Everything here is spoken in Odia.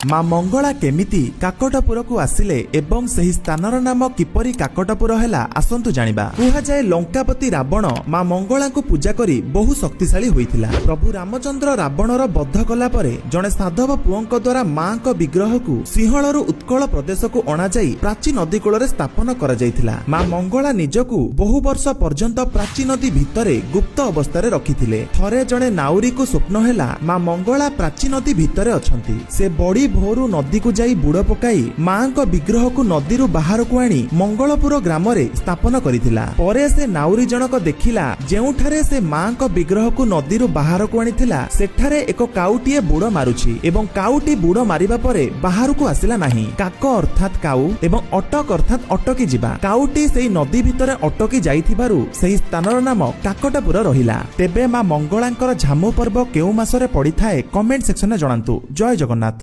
ମା ମଙ୍ଗଳା କେମିତି କାକଟପୁରକୁ ଆସିଲେ ଏବଂ ସେହି ସ୍ଥାନର ନାମ କିପରି କାକଟପୁର ହେଲା, ଆସନ୍ତୁ ଜାଣିବା। କୁହାଯାଏ, ଲଙ୍କାପତି ରାବଣ ମା ମଙ୍ଗଳାଙ୍କୁ ପୂଜା କରି ବହୁ ଶକ୍ତିଶାଳୀ ହୋଇଥିଲା। ପ୍ରଭୁ ରାମଚନ୍ଦ୍ର ରାବଣର ବଧ କଲା ପରେ ଜଣେ ସାଧବ ପୁଅଙ୍କ ଦ୍ୱାରା ମାଙ୍କ ବିଗ୍ରହକୁ ସିଂହଳରୁ ଉତ୍କଳ ପ୍ରଦେଶକୁ ଅଣାଯାଇ ପ୍ରାଚୀ ନଦୀ କୂଳରେ ସ୍ଥାପନ କରାଯାଇଥିଲା। ମା ମଙ୍ଗଳା ନିଜକୁ ବହୁ ବର୍ଷ ପର୍ଯ୍ୟନ୍ତ ପ୍ରାଚୀ ନଦୀ ଭିତରେ ଗୁପ୍ତ ଅବସ୍ଥାରେ ରଖିଥିଲେ। ଥରେ ଜଣେ ନାଉରୀକୁ ସ୍ୱପ୍ନ ହେଲା, ମା ମଙ୍ଗଳା ପ୍ରାଚୀ ନଦୀ ଭିତରେ ଅଛନ୍ତି। ସେ ବଡି ଭୋରୁ ନଦୀକୁ ଯାଇ ବୁଡ ପକାଇ ମାଙ୍କ ବିଗ୍ରହକୁ ନଦୀରୁ ବାହାରକୁ ଆଣି ମଙ୍ଗଳପୁର ଗ୍ରାମରେ ସ୍ଥାପନ କରିଥିଲା। ପରେ ସେ ନାଉରୀ ଜଣକ ଦେଖିଲା, ଯେଉଁଠାରେ ସେ ମାଙ୍କ ବିଗ୍ରହକୁ ନଦୀରୁ ବାହାରକୁ ଆଣିଥିଲା, ସେଠାରେ ଏକ କାଉଟିଏ ବୁଡ ମାରୁଛି ଏବଂ କାଉଟି ବୁଡ ମାରିବା ପରେ ବାହାରକୁ ଆସିଲା ନାହିଁ। କାକ ଅର୍ଥାତ୍ କାଉ ଏବଂ ଅଟକ ଅର୍ଥାତ୍ ଅଟକି ଯିବା। କାଉଟି ସେଇ ନଦୀ ଭିତରେ ଅଟକି ଯାଇଥିବାରୁ ସେହି ସ୍ଥାନର ନାମ କାକଟପୁର ରହିଲା। ତେବେ ମା ମଙ୍ଗଳାଙ୍କର ଝାମୁ ପର୍ବ କେଉଁ ମାସରେ ପଡ଼ିଥାଏ, କମେଣ୍ଟ ସେକ୍ସନରେ ଜଣାନ୍ତୁ। ଜୟ ଜଗନ୍ନାଥ।